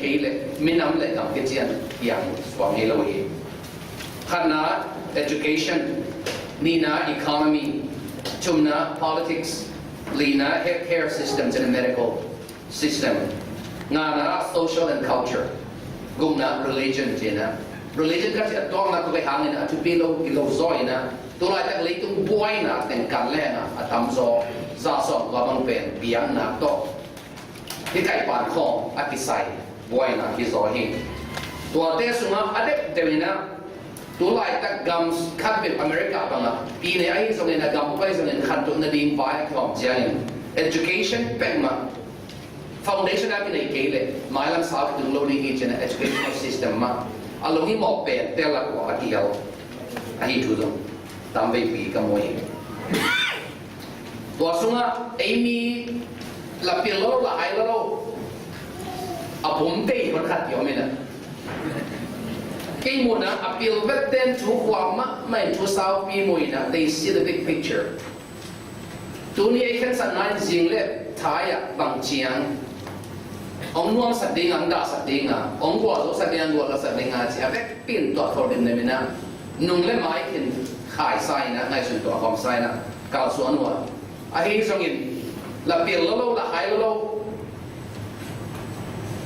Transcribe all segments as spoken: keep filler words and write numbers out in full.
kei leh minam leh gam kician piang suak ngei lo hi. Khatna, education. Nihna, economy. Thumna, politics. Lina, healthcare system, cih na medical system. Ngana, social and culture. Gukna, religion, cihna. Religion ka cih a tuakna tuk ahih hangin a thupi lo, kilo zaw ina. Tulaitak leitung buaina teng kan lenga a tamzaw, za sawm kua bang pen biakna tawh hih kaipan khawng a kisai buaina kizaw hi. Tuate sungah a deuhdeuh ina, tulaitak gam khat bek America bangah pi nei ahi zongin, a gam pai zongin khantoh nading vai a kihawm ciangin education pek mah, foundation a kinei kei leh mailam sau kitung lo ding hi cihna, educational system mah a lung i mawh pen tel a kua a kihel ahi thu zong tam veipi ka mu hi. Tua sungah ei mi la pil lo, la hai lo, a bum tei man khat hi om ina. Kei muhna a pil vet ten thu khual mahmah in thu saupi mu ina, they see the big picture. Tuni ei khensatna in zing le thai ah bang ciang hong nuamsak ding a, hong dahsak ding a, hong gualzosak ding a, hong gualzosak ding a, ci a vekpi in tuah thawh dim na mina, nung le mai khin khaisa ina, ngaihsun tuah khawmsa ina, kalsuan uh a. Ahi zongin la pil lo lo, la hai lo lo,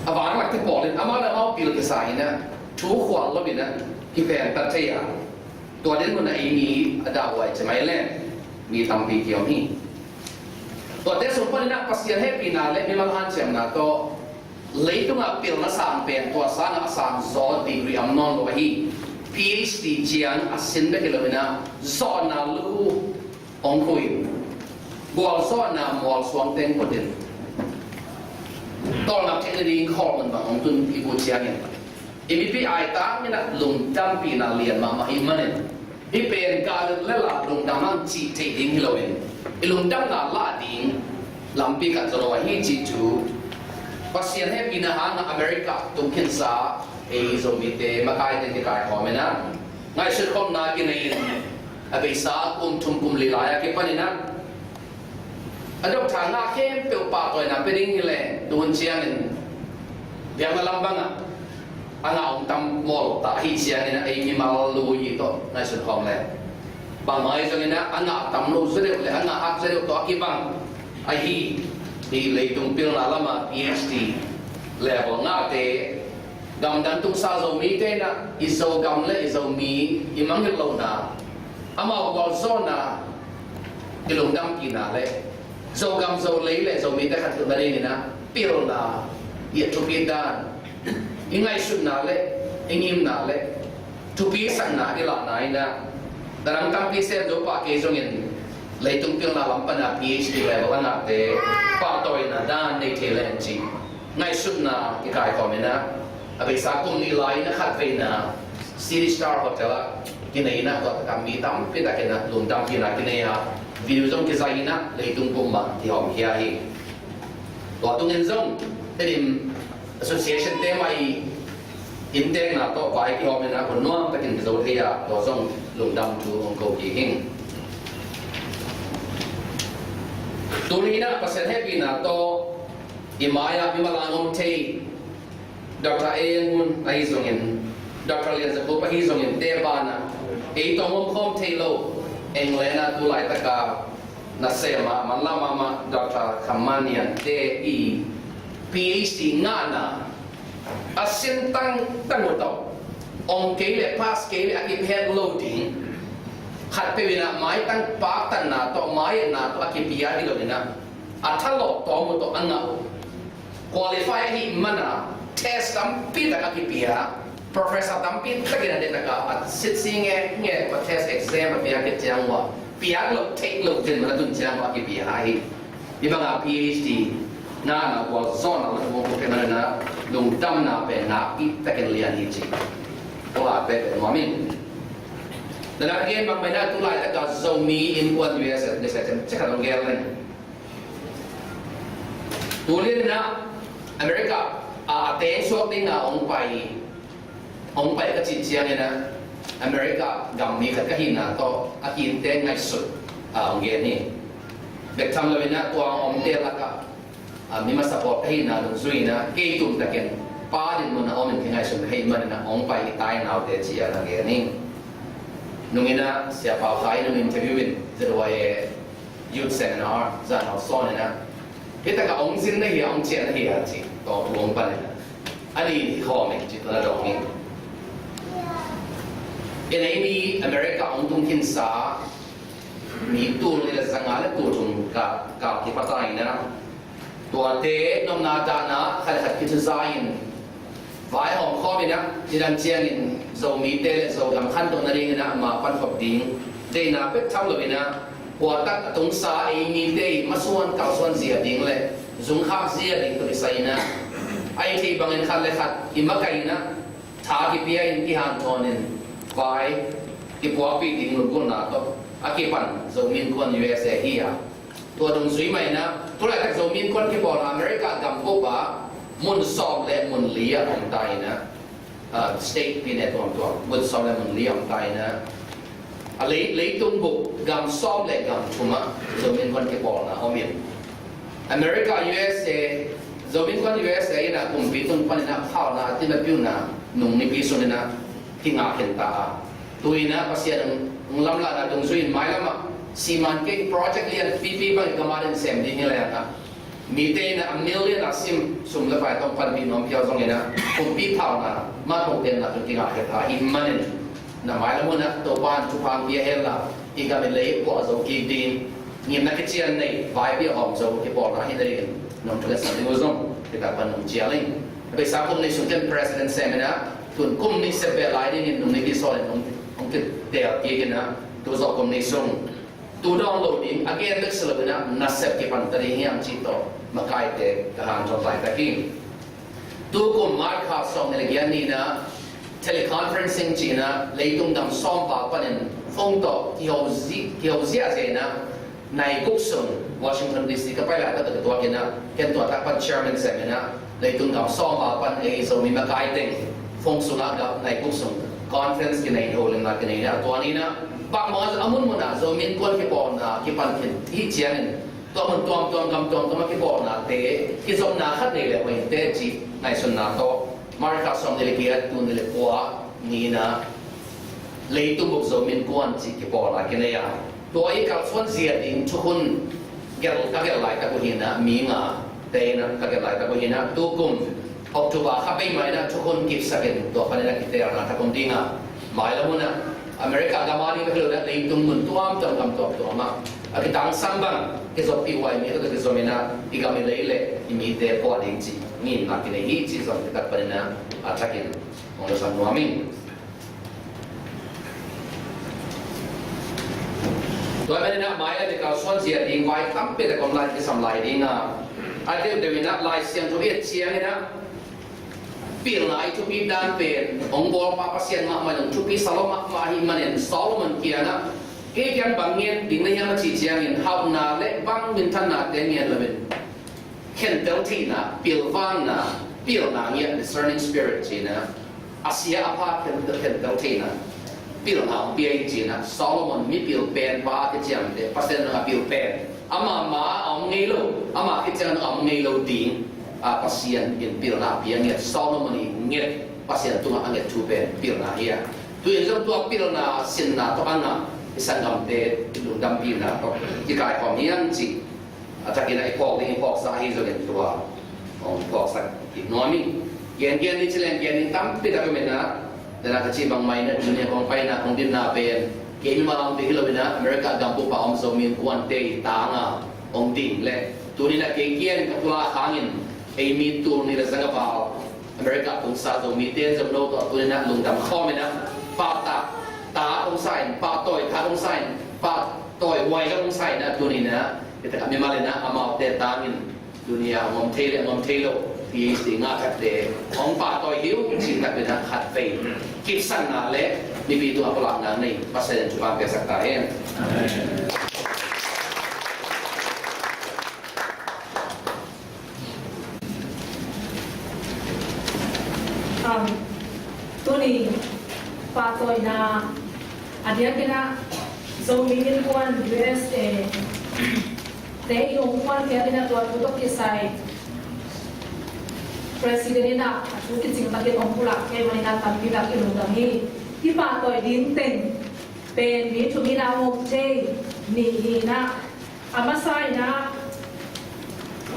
a vanglak te pawl in amau le amau pil kisa ina, thu khual lo ina, kiphen tat thei a. Tua din mun a ei mi a dahhuai ci mai leng mi tampi kiom hi. Tuate sung panin ah Pasian hehpihna le mimal hanciamna tawh leitungah pilna sang pen tua sangah a sang zaw degree om nawn lo ahi. PhD ciang a sin bek hi lo in ah zawhna lu hong khuh in, gualzawhna mualsuang teng kotin, tawlngak theih nading khawlmun bang hong tun i guh ciangin, i mipi aitak in ah lungdampihna lian mahmah i hih manin, hih pen Galilee la lungdam hang cih theih ding hi loin, i lungdamna lah ding lampi kan zaw lo ahi cih thu Pasian hehpihna hangah America tung khinsa ei Zomite makaite kikaikhawm in ah ngaihsut khawmna kinei in, a beisa kum thum kum li lai a kipan in ah a doctor ngah khempeuh pahtawina pia ding hi leng, tu hun ciangin biakna lam bangah a ngah hong tam mawl ta ahih ciangin ah ei mimal lui tawh ngaihsun khawm leng, bangmah ahi zongin ah a ngah tam lo zaw deuh le a ngah hak zaw deuh tawh a kibang ahi, hih leitung pilna lamah PhD level ngahte, gamdang tungsa Zomite in ah i Zogam le i Zomi i mangngilh lohna, amau gualzawhna, i lungdampihna le Zogam Zolei le Zomite khantohna dingin ah pilna i a thupi dan, i ngaihsutna le i ngimna le thupisakna i lahna in ah, na dang tampi sem zo pah kei zongin leitung pilna lam pan a PhD level a ngahte pahtawina dan nei thei leng cih ngaihsutna kikaikhawm in ah, a beisa kum nih lai in a khatveina City Star Hotel ah kinei in ah, tua takah mi tampi takin ah lungdampihna kinei a, video zong kizaih in ah leitung pumah kihawmkhia hi. Tua tungin zong Tedim Association te mah i inntekna tawh vai kihawm in ah hun nuam takin kizo thei a, tua zong lungdam thu hong ko kik ing. Tuni in ah Pasian hehpihna tawh i mai-ah mimal a ngom thei Doctor A N Mun ahi zongin, Doctor Lian Za Khup ahi zongin, te banah ei tawh ngom khawm thei lo England ah tu laitaka nasem a manlam mahmah Doctor Kham Man Nian te i PhD ngahna a sin tangtang uh tawh, om kei le pass kei le a kiphet lo ding, khatpeuh in ah maitang paktatna tawh, mai-etna tawh a kipia hi lo in ah, a thalawh tawm uh tawh a ngah uh, qualify ahih mana test tampi tak a kipia, professor tampi takin a deihtak a a sitsi ngeingei uh a test exam a piak khit ciang uh a piak loh theih loh zen man a tun ciang uh a kipia hi. Hih banga PhD ngahna gualzawhna uh a hong pia man in ah lungdamna pen nakpi takin lian hi ci. Tua pen nuam ing. Na gen bang pen ah tu laitaka Zomi Innkuan U S A nasem ciat khat hong gen leng. Tu lian in ah America ah a teng suak ding a hong pai, hong pai ka cih ciangin ah America gam mi khat ka hihna tawh a kinte ngaihsut a hong gen hi. Bek tham lo in ah tua hong omte lakah a mi masa pawl ka hihna dong zui in ah kei tum takin Pa dinmun a om in kingaihsun ahih manin ah hong pai i tai naute ci-a na gen ing. Nung in ah Sia Pau Khai in hong interview in Z Y A Youth Seminar zan hau sawn in ah, hi takah hong zin na hia, hong ciah na hia ci, tawh hong pan in ah, a ni hi khawm ing ci, tawh na dong ing. In ei mi America hong tung khinsa mi tul nih le zanga le tul thum kal, kal kipata in ah, tuate nopna dahna khat le khat kithuza in vai hawm khawm in ah, nidang ciangin Zomite le Zogam khantoh nading in ah ma pankhop ding deihna pek tham lo in ah, hua tak a tungsa ei mite i masuan kalsuan zia ding le zungkhak zia ding tawh kisai in ah, a i theih bangin khat le khat i makaih in ah, tha kipia in kihanthawn in vai kipuakpih ding lunggulhna tawh a kipan Zomi Innkuan U S A hi a, tua dungzui mah in ah, tulaitak Zomi Innkuan kipawlna America gam bup ah mun sawm le mun li ah om ta in ah, ah, state pine tuamtuam mun sawm le mun li ah om ta in ah, a lei, leitung bup gam sawm le gam thum ah Zomi Innkuan kipawlna om in, America U S A, Zomi Innkuan U S A in ah kumpi tung pan in ah phalna, a tinna piuna nung nipi sung in ah kingah khin ta a, tu in ah Pasian hong lamlahna dungzui in mailam ah siman kei project lian pipi bang i gam adingin sem ding hi leng ah, mite in ah a million a sim sum le pai tawh panpih nuam phial zong in ah kumpi phalna, manpho tenna tawh kingah khin ta ahih manin, na mailam hun ah Topa'n thupha hong pia hen la, i gam i lei puah zo kik ding, ngimna kician nei, vaipi a hawm zo kipawlna hi dingin nong thu le sa ding uh zong hi tak pan nong cial ing. A beisa kum nih sung ken president sem in ah, tun kum nih sep beh lai dingin nung nipi sawn in hong, hong kiteel kik in ah, tu zawh kum nih sung tu dawn lo ding a gen bek si lo in ah nasep kipan ta ding hiam cih tawh makaite ka hanthawn laitak hi. Tu kum March kha sawmnih le giat ni in ah teleconferencing ci in ah leitung gam sawm val panin phone tawh kiho zi-, kiho ziahziah in ah nai guk sung Washington D C ka pai laitak tawh ka tuak in ah, ken tua tak pan chairman sem in ah, leitung gam sawm val pan ei Zomi makai teng phone sungah gam nai guk sung conference kinei in, holimna kinei in ah, tua ni in ah bangmah a munmun ah Zomi Innkuan kipawlna kipan khin hi ciangin, tua mun tuamtuam gam tuamtuam a kipawlnate kizopna khat nei le hoih inteh cih ngaihsunna tawh March kha sawmnih le giat, tul nih le kua ni in ah leitung bup Zomi Innkuan cih kipawlna kinei a, tua i kalsuan zia ding thukhun gelh, ka gelh laitak uh hi in ah, mi nga te in ah ka gelh laitak uh hi in ah, tu kum October kha pei mah in ah thukhun kipsak in tua pan in ah kiteelna thak om ding a, mailam hun ah America gam ading bek hi lo in ah leitung mun tuamtuam gam tuamtuam ah a kitangsam bang kizoppih huai mi tawh kizom in ah i gam i lei le i mite puah ding cih ngimna kinei hi cih zong hi tak pan in ah a thakin hong lawhsam nuam ing. Tua manin ah mailam i kalsuan zia ding vai tampi tak om lai kisam lai ding a, a deuhdeuh in ah Lai Siangtho i et ciangin ah pilna i thupi dan pen hong bawlpa Pasian mahmah in hong thupi sa lo mahmah ahih manin Solomon kiangah, kei kiang bang ngen ding na hiam a cih ciangin hauhna le bang minthannate ngen loin khentel theihna, pilvanna, pilna ngiat, discerning spirit ci in ah, a sia a pha khentel, khentel theihna pilna hong pia in ci in ah, Solomon mipil penpa a kiciamteh, Pasian in a pil pen, ama ma a om ngei lo, ama khit ciangin a om ngei lo ding a Pasian in pilna a pia ngiat, Solomon i nget, Pasian tungah a nget thu pen pilna hi a. Tu in zong tua pilna sinna tawh a ngah i sanggamte i lungdampihna tawh kikaikhawm hi hang cih a thakin ah i phawk ding i phawksa ahi zongin tua hong phawksak kik nuam ing. Gengen ni ci leng gen ding tampi tak om in ah, dan a ka cih bang mah in ah tuni a kong paina kong dinna pen kei mimal a om ding hi lo in ah, America gam bup a om Zomi Innkuante i tang a hong ding le, tuni in ah kei kiang ka pulak hangin ei mi tul nih le zanga val America tungsa Zomite in Zomino tawh tuni in ah lungdam khawm in ah, pa ta, ta tungsa in, pa tawi ta tungsa in, pa tawi huai tungsa in ah tuni in ah, hi tak a mimal in ah amaute tangin dunia a ngom thei le a ngom thei lo, PhD ngah thakte hong pahtawi hi uh cih tak in ah khatvei kipsakna le mipi tungah pulakna nei Pasian in thupha piaksak ta hen. Um, tuni pahtawina a diakin ah Zomi Innkuan U S A te i hong kuan diakin ah tua tu tawh kisai President in ah a thu kicing takin hong pulak thei manin ah tampi tak i lungdam hi. I pahtawi ding teng pen mi thum in ah hong om thei nih hi in ah, a masa in ah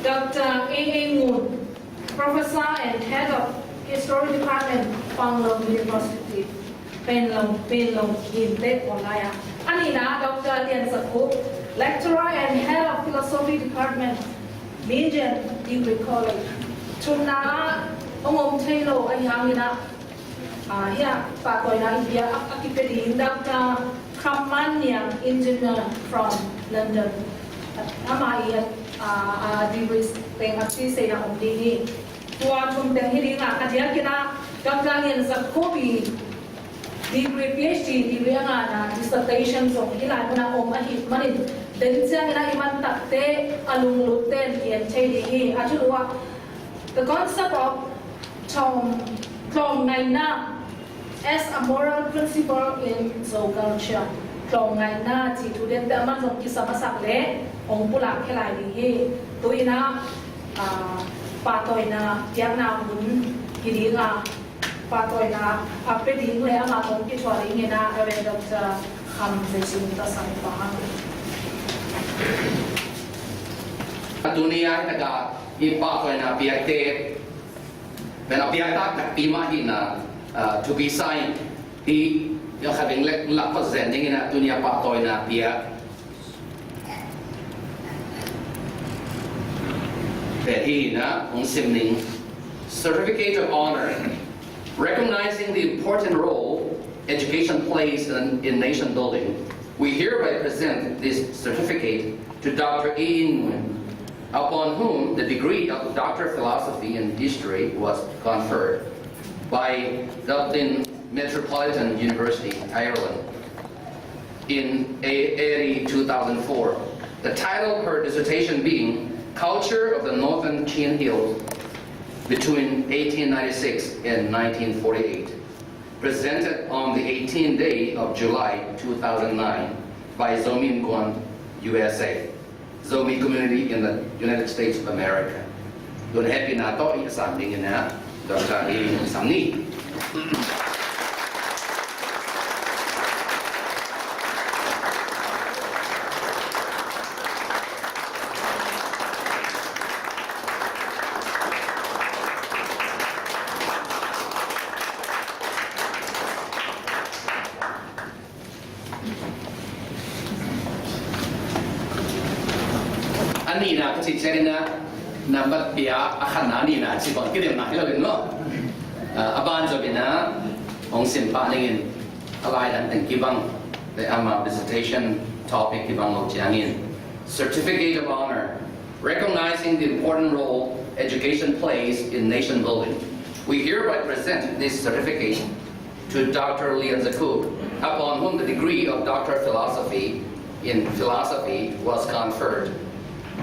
Doctor A A Ngun, Professor and Head of History Department, Panglong University, Panglong, Panglong, Ginte, Onlaya. A nihna Doctor Lian Za Khup, Lecturer and Head of Philosophy Department, Minjan Degree College. Thumna hong om thei lo ahih hangin ah, ah, hiah pahtawina i pia a, a kipia ding Doctor Kham Man Niang, engineer from London. Ama i, ah, ah, degrees teng a sisei na om ding hi. Tua thum teng hi ding a, a diakin ah Doctor Lian Za Khup i degree, PhD degree a ngahna dissertation zong hih lai munah om ahih manin, den ciangin ah i man takte a lunglut ten gen thei ding hi. A thulu ah, the concept of tlawm, tlawmngaihna as a moral principle in Zo culture. Tlawmngaihna cih thu dente a man zong kisa masak leh hong pulak khia lai ding hi. Tu-in ah, ah, pahtawina piakna hun hi ding a, pahtawina a pia ding le amah hong kithuah dingin ah Reverend Doctor Kham Za Khup, ta sang pa. A tuni a hi taka i pahtawina piakte pen a piak taktak pi mah hi in ah, ah, thupi sa in, hi, hi kha ding le lak khat zen dingin ah tuni a pahtawina piak pen hi in ah hong sim ning. Certificate of Honor, recognizing the important role education plays in, in nation building, we hereby present this certificate to Doctor A A Ngun, upon whom the degree of Doctor of Philosophy and History was conferred by Dublin Metropolitan University, Ireland, in A D two thousand four. The title of her dissertation being Culture of the Northern Chin Hills between eighteen ninety-six and nineteen forty-eight, presented on the eighteenth day of July two thousand nine by Zomi Innkuan U S A, Zomi community in the United States of America. Tun hehpihna tawh i sang dingin ah Doctor A A Ngun sam ni. A nihna ka cih ciangin ah, nambat pia a khatna a nihna cih bang kidemna hi lo in maw. Ah, a banzom in ah hong sim pah ning in, a laidan teng kibang le ama dissertation topic kibang lo ciangin, Certificate of Honor, recognizing the important role education plays in nation building. We hereby present this certificate to Doctor Lian Za Khup, upon whom the degree of Doctor of Philosophy in Philosophy was conferred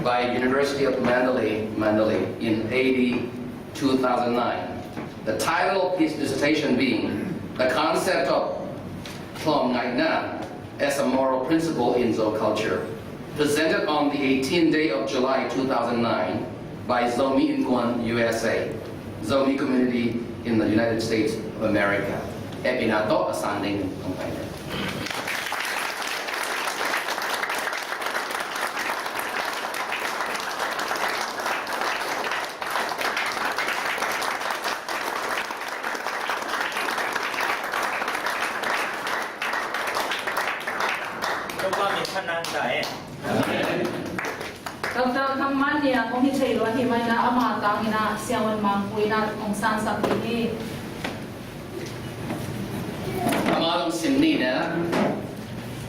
by University of Mandalay, Mandalay in A D two thousand nine. The title of his dissertation being The Concept of Tlawmngaihna as a Moral Principle in Zo Culture, presented on the eighteenth day of July two thousand nine by Zomi Innkuan U S A, Zomi community in the United States of America. Hehpihna tawh a sang ding hong pai ni. Topa min phat nang ta hen. Doctor Kham Man Niang hong hi thei lo ahih manin ah ama tangin ah Sia Wan Mang Pu in ah hong sangsak ding hi. Ama zong sim ni in ah,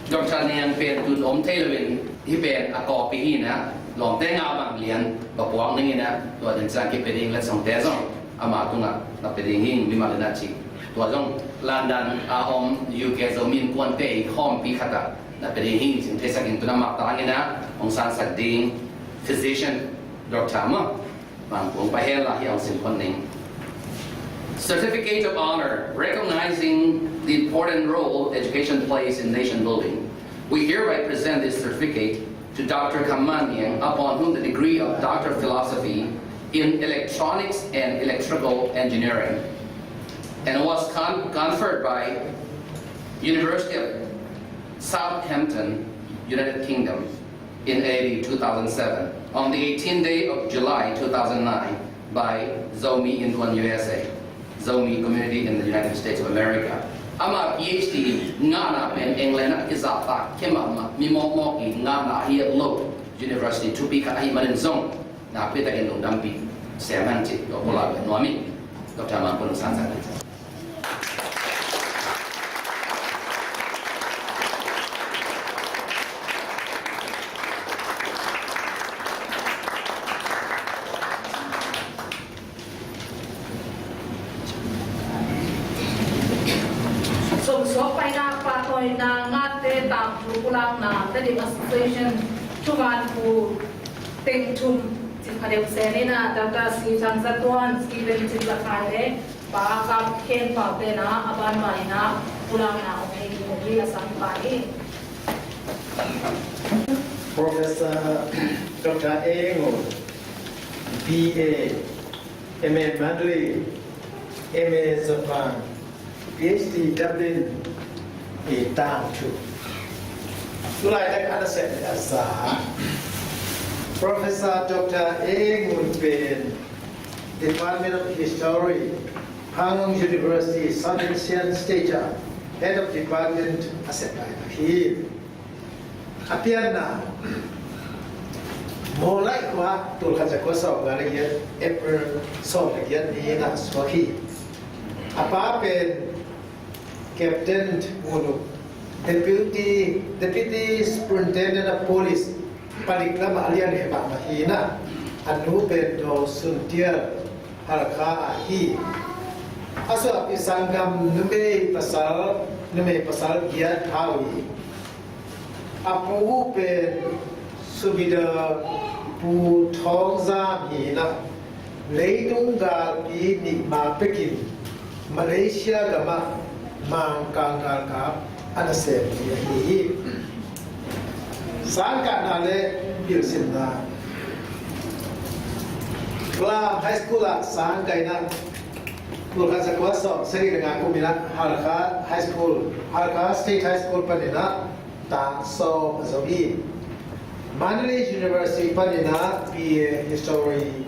Doctor Niang pen tun om thei lo in, hih pen a kawpi hi in ah, lawmte nga bang lian va puak ning in ah, tua ding ciang kipia ding letsongte zong ama tungah na pia ding hi, mimal in ah ci. Tua zong London a om U K Zomi Innkuante i khawmpi khat ah na pia ding hi cih theisak in, tun ama tangin ah hong sangsak ding physician, doctor maw, Mang Pu hong pai hen la, hih hong sim khol ning. Certificate of Honor, recognizing the important role education plays in nation building. We hereby present this certificate to Doctor Kham Man Niang, upon whom the degree of Doctor of Philosophy in electronics and electrical engineering, and was con- conferred by University of Southampton, United Kingdom, in A D two thousand seven, on the eighteenth day of July two thousand nine, by Zomi Intuan U S A, Zomi community in the United States of America. Ama P H D ngahna pen England ah kizahtak khia mahmah, mi mawkmawk i ngahna hi lo, university thupi khat ahih manin zong nakpi takin lungdampih sem hen cih ka pulak nuam hi. Doctor Mangkun Sang Sang. Sumsuak paina pahtawina ngahte tangthu pulakna Tedim Association thuvanpu teng thum cih pha deuh sem in ah, Doctor Siu Thang Za Tuan, Stephen Cin Za Khai le Pa Kap Khen Pau te in ah a banban in ah pulakna hong nei ding uh hi. A sang pa hi. Professor Doctor A Ngun, B A, M A Mandalay, M A Japan, P H D Dublin i tangthu. Tulaitak a nasep le a za Professor Doctor A Ngun pen Department of History, Panglong University, Southeastern States, Head of Department a sep laitak hi. A pianna Mawlai khua tulkhat zakua sawm nga le giat, April sawm le giat ni-in a suak hi. A pa pen Captain Ngun Uh, Deputy, Deputy Superintendent of Police, Palik lamah a lian he mahmah hi-in ah, a nu pen Daw Sun Tial, Halkha ah hi. A suahpih sanggam numei pasal, numei pasal giat hau hi. A pu uh pen Subedar Pu Thawng Zam hi-in ah, leitung galpi nih ma pekin Malaysia gamah Mangkang galkap a nasem mi ahi hi. Sangkahna le pilsinna. Falam High School ah sangkah in ah tulkhat zakua sawm sagih le nga kum in ah Halkha High School, Halkha State High School panin ah tang sawm a zo hi. Mandalay University panin ah B A History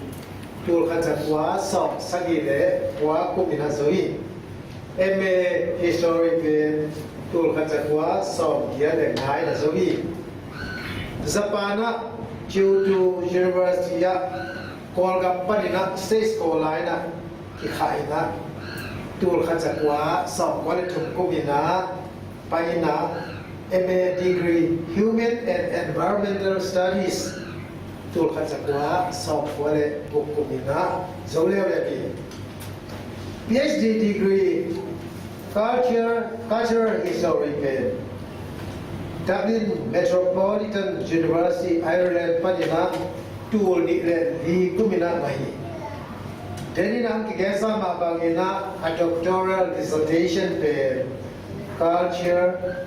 tulkhat zakua sawm sagih le kua kum in ah zo hi. M A History pen tulkhat zakua sawm giat le nga in ah zo hi. Japan ah Kyoto University ah Kawlgam panin ah State Scholar in ah kikhah in ah tulkhat zakua sawm kua le thum kum in ah pai in ah M A degree Human and Environmental Studies tulkhat zakua sawm kua le guk kum in ah zo leuleu hi. P H D degree Culture, Cultural History pen Dublin Metropolitan University, Ireland panin ah tul nih le li kum in ah ngah hi. Denin ah hong kigensa mah bangin ah a doctoral dissertation pen Culture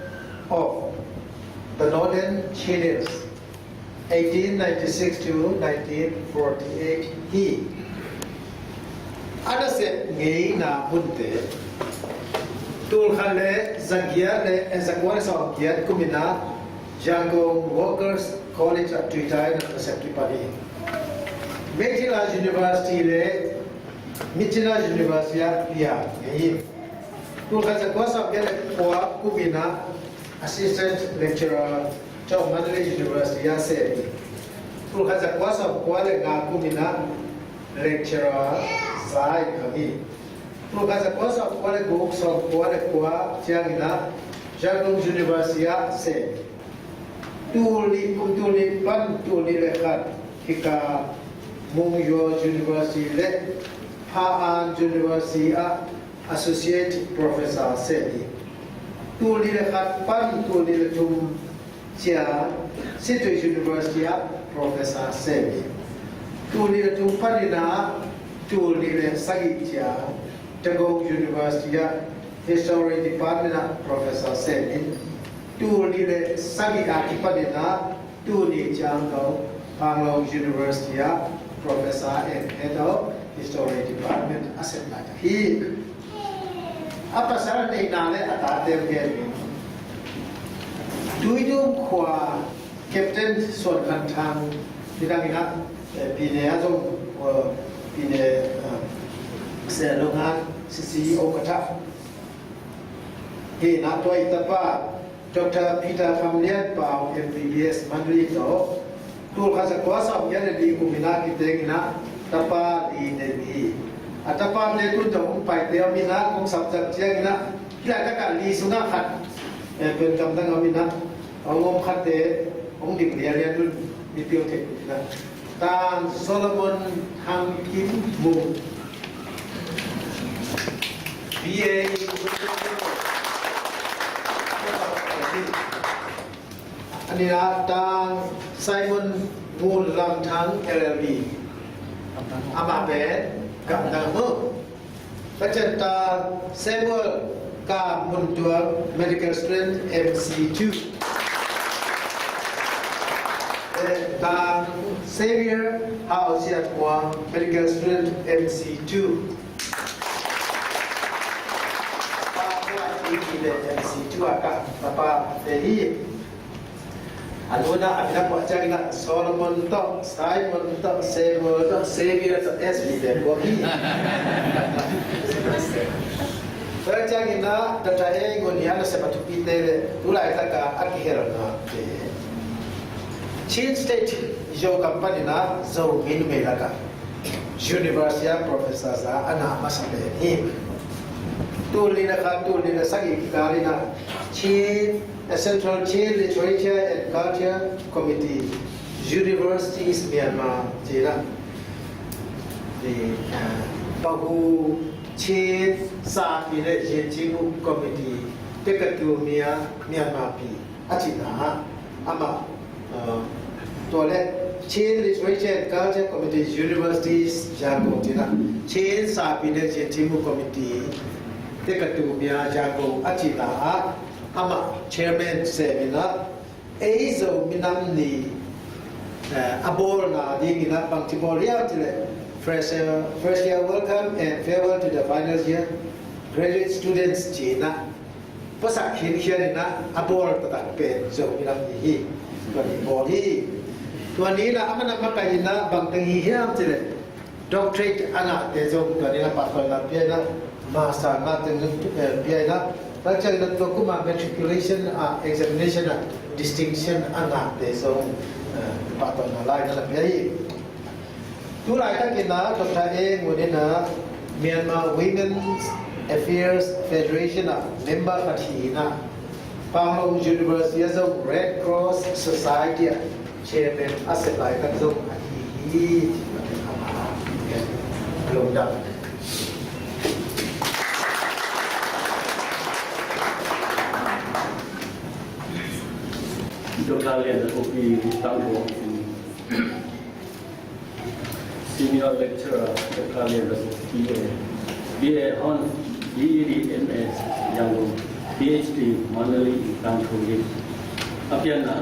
of the Northern Chinese, eighteen ninety-six to nineteen forty-eight hi. A nasep ngeina munte tulkhat le zagiat le, eh, zakua le sawmgiat kum in ah Yangon Workers College ah tuitai in ah nasep kipan hi. Myitkyina University le Myitkyina University ah piang hi. Tulkhat zakua sawmgiat le kua kum in ah Assistant Lecturer Chowk Mandalay University ah sem hi. Tulkhat zakua sawmkua le nga kum in ah lecturer za in khang hi. Tulkhat zakua sawmkua le guk, sawmkua le kua ciangin ah Yangon University ah sem hi. Tul nih, kum tul nih pan tul nih le khat hika Mungyo University le Phah An University ah Associate Professor sem hi. Tul nih le khat pan tul nih le thum ciang Sittwe University ah Professor sem hi. Tul nih le thum panin ah tul nih le sagih ciang Dagon University ah History Department ah Professor sem hi. Tul nih le sagih a kipanin ah tul nih ciang tawh Panglong University ah Professor and Head of History Department a sep lai hi. A pasal neihna le a tate uh gen in, Tuidung khua Captain Suan Khan Thang, midang in ah, eh, Pine a zong, eh, Pine, eh, Seh Long Han, C C O ka tha. Hi na tua i tapa, Doctor Peter Kham Lian Pau, M B B S Mandalay tawh, tul khat za kua sawm giat le li kum in ah kiteng in ah tapa li nei hi. A tapate tun zong hong paite om in ah, hong sapsak ciang in ah, hih laitak ah li sungah khat, eh, pen gamdang om in ah, hong om khatte, hong dik lianlian un, mipil thei in ah. Tang Solomon Thang Kim Mung, B A in, a nihna Tang Simon Ngun Lam Thang, L L B. Amah pen gamdang mu. Ka cian Tang Samuel Kam Mun Tuang, medical student, M C two. Eh, Tang Xavier Hau Sian Muang, medical student, M C two. Tang Muang i le M C two a ka tapa te hi. A nuna a mina pua ciang in ah Solomon tawh, Simon tawh, Samuel tawh, Xavier tawh, S V te pua hi. Tua ciang in ah Doctor A Ngun Hian a sep a thupite le tu laitak a a kihelnate. Chin State Zo kam pan in ah Zomi numei lakah University ah professor za a na masa pen hi. Tul nih le khat, tul nih le sagih kikal in ah Chin, a Central Chin Literature and Culture Committee, Universities Myanmar ci in ah, the, uh, Pahu Chin Sapi le Zinching Committee, Pekatumia Myanmar pi a cihna ah amah, uh, tua le Chin Literature and Culture Committee, Universities Yangon ci in ah, Chin Sapi le Zinching Committee, Pekatumia Yangon a cihna ah amah chairman sem in ah, ei Zo minam ni, eh, a bawlna ding in ah bangci bawl hiam cih leh, fresh, uh, first year welcome and farewell to the final year graduate students ci in ah, puasak khinkhian in ah a bawl taktak pen Zo minam ni hi. Tua ni bawl hi. Tua ni in ah a man a makaih in ah bangteng hi hiam cih leh, doctorate a ngahte zong tua ni in ah pahtawina pia in ah, master ngahte zong, eh, pia in ah, tua ciang in ah tua kum a matriculation, ah, examination ah distinction a ngahte zong, eh, pahtawina la in ah pia hi. Tu laitak in ah Doctor A Ngun in ah Myanmar Women's Affairs Federation ah member khat hi in ah, Panglong University ah zong Red Cross Society ah chairman a sep laitak zong ahi hi. Lungdam. Doctor Lian Za Ko Pi, tangko. Senior Lecturer, Doctor Lian Za Ko, B A, B A Hon, B E D, M A Yangon, P H D Mandalay, tangko hi. A pianna,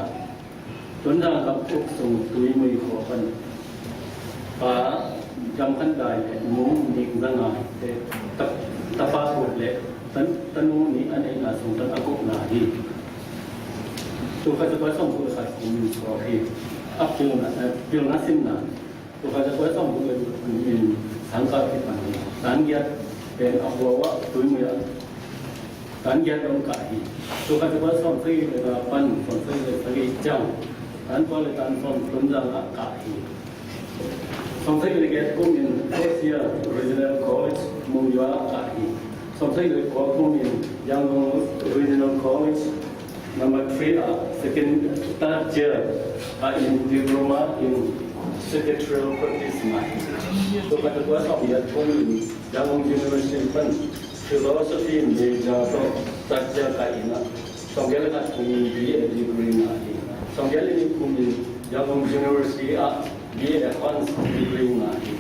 Tonzang gam uk sung Tuimui khua pan pa Gam Khan Dai le Nu Ning Za Ngai te, ta, tapa Thuk le tan, tanu nih a neihna sung tan a gupna hi. Tul khat za kua sawmguk le khat kum in suak hi. A pilna, eh, pilna simna, tul khat za kua sawmguk le khat kum in Sangkah kipan hi. Tan giat pen a Hua Wah Tuimui ah tan giat dong kah hi. Tul khat za kua sawmsagih le nga pan sawmsagih le sagih ciang tan kua le tan sawm Tonzang ah kah hi. Sawmsagih le giat kum in first year Regional College Monywa ah kah hi. Sawmsagih le kua kum in Yangon Regional College number three ah second, third year ah in diploma in secretarial practice ngah hi. Tul khat za kua sawmgiat kum in Yangon University pan philosophy major tawh third year kah in ah, sawmgiat le khat kum in B A degree ngah hi. Sawmgiat le nih kum in Yangon University ah B A Hons degree ngah hi.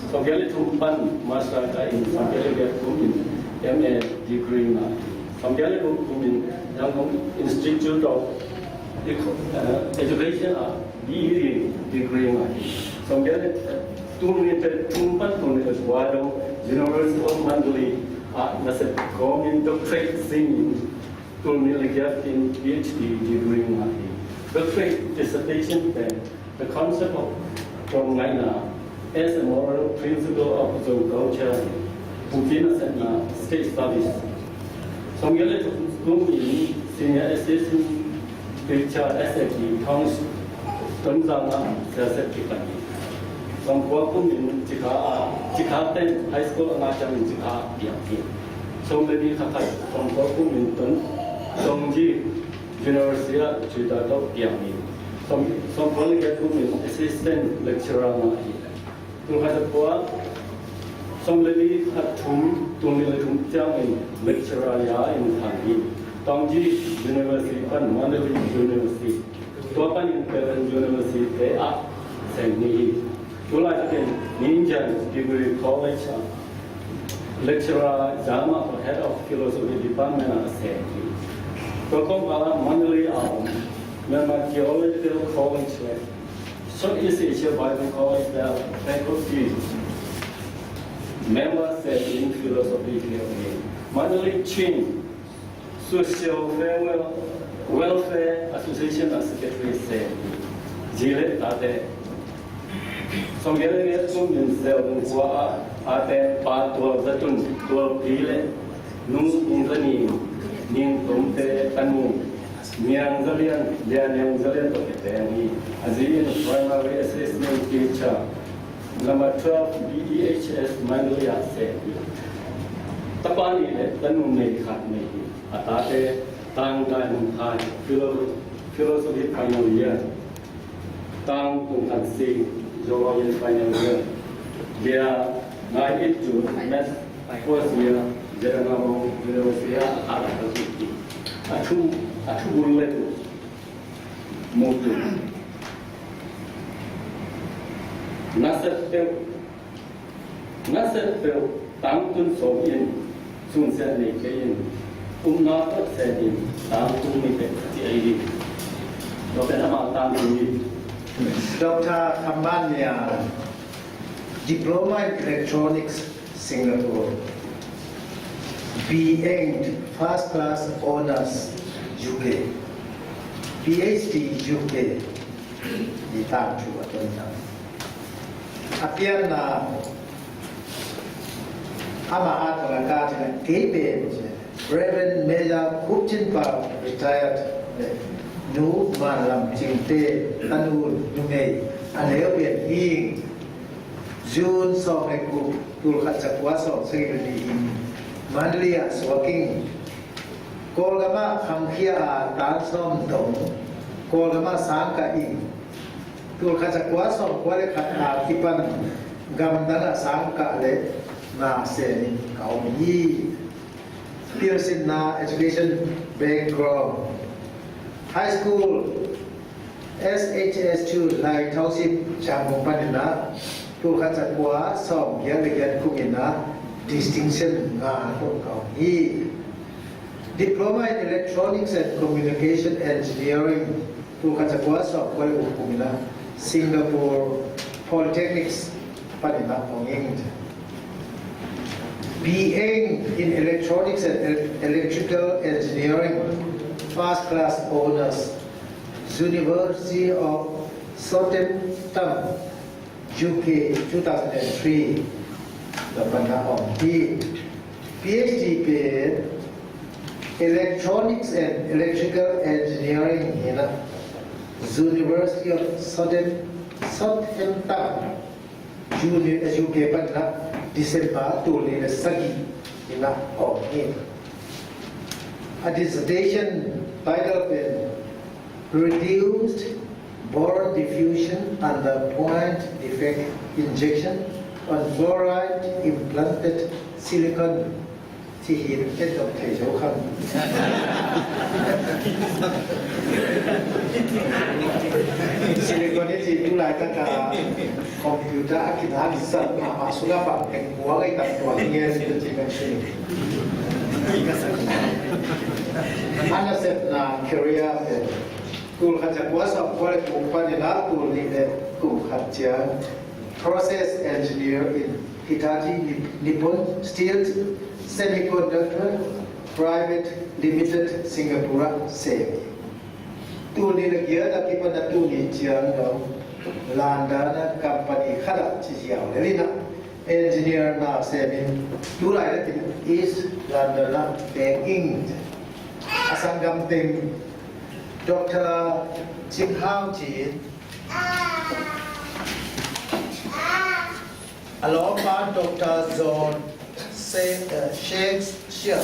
Sawmgiat le thum pan master kah in, sawmgiat le giat kum in M A degree ngah hi. Sawmgiat le guk kum in Yangon Institute of Eco-, eh, Education ah B E degree ngah hi. Sawmgiat le, tul nih le thum pan tul nih le kua dong University of Mandalay ah nasep kawmin doctorate zingin tul nih le giat in PhD degree ngah hi. Doctorate dissertation pen The Concept of Tongaina as a Moral Principle of Zo Culture, Bukina Setna State Studies. Sawmgiat le thum in Senior Assistant Teacher S A T Tonzang ah siasep kipan hi. Sawmkua kum in Cikha ah, Cikha ten high school a ngah ciangin Cikha ah piang hi. Sawm le nih khat khat, sawmkua kum in Ton, Tongji University ah tutor tawh piang hi. Sawm, sawmkua le giat kum in assistant lecturer ngah hi. Tul khat za kua, sawm le nih khat thum, tul nih le thum ciangin lecturer ya in thang hi. Tongji University pan Mandalay University, tua panin Pelan University te ah sem hi. Tulai takin Ninjan Degree College ah lecturer ya mah, Head of Philosophy Department ah sem hi. Tua kawmkal ah Mandalay a om Myanmar Theological College le Southeast Asia Bible College te ah faculty member sem in philosophy te hi. Mandalay Chin Social Welfare, Welfare Association ah secretary sem hi. Zi le tate. Sawmgiat le giat kum in Zel Bung Kua ah tate Pa Tual Za Tun, Tual Pi le Nu Bung Za Ning, Ning Tum te Tan Mu, Niang Za Lian, Lian Niang Za Lian tawh kipeng hi. A zi in primary assistant teacher, number twelve B E H S Mandalay ah sem hi. Tapa nih le tanu nei khat nei hi. A tate Tang Dai Hung Khai, philo-, philosophy final year. Tang Tung Khan Sing, zoology final year. Bia Ngai It Ju, math first year, Zedangamo University ah a khat a khat hi. A thu, a thu bul le tu. Mu tu. Nasep peuh, nasep peuh, tangtun sawm in, sunsiat nei kei in, upna tawh sem in, tangtung ni peuh a ci ahi hi. Tua pen amah tangtung ni. Doctor Kham Man Nia, Diploma in Electronics, Singapore. B Eng First Class Honours, U K. P H D, U K. Ni tangthu a ton tang. A pianna, amah a tawh a ka cih leh kei pen ci. Reverend Major Khup Cin Pau, retired, le Nu Man Lam Cing te tanu numei a neu pen hi ing. June sawm le guk, tul khat za kua sawm sagih le nih in Mandalay ah suak ing. Kawlgam ah khangkhia a tan sawm dong Kawlgam ah sang kah ing. Tul khat za kua sawm kua le khat a kipan gamdang ah sang kah le na sem in ka om hi. Pilsinna education background. High school S H S two Lai Township Changmung panin ah tul khat za kua sawm giat le giat kum in ah distinction nga tawh ka om hi. Diploma in Electronics and Communication Engineering, tul khat za kua sawm kua le guk kum in ah Singapore Polytechnics panin ah hong ing. B Eng in Electronics and El-, Electrical Engineering, First Class Honours, University of Southampton, U K, two thousand and three. Tua pan ah hong hi. P H D pen Electronics and Electrical Engineering hi in ah University of Southampton, Southampton, Uni-, U K pan ah December tul nih le sagih in ah hong hi. A dissertation title pen Reduced Boron Diffusion Under Point Defect Injection on Fluoride Implanted Silicone. Ci hi, en dong thei zo khang. Silicone ci tu laitak a computer a kinat zat mahmah sungah bang teng buang ei tak tuang ngen ci kan sini. A nasepna career pen Tul khat za kua sawm kua le kua panin ah tul nih le kum khat ciang process engineer in Hitachi Nip- Nippon Steel Semiconductor Private Limited Singapore ah sem. Tul nih le giat a kipan a tul nih ciang dong London ah company khat ah ci ziau le lina engineer na semin tulai le tin East London ah banking a sanggam teng Doctor Cing Hau Cin, a lawmpa Doctor John Se- uh, Shakespeare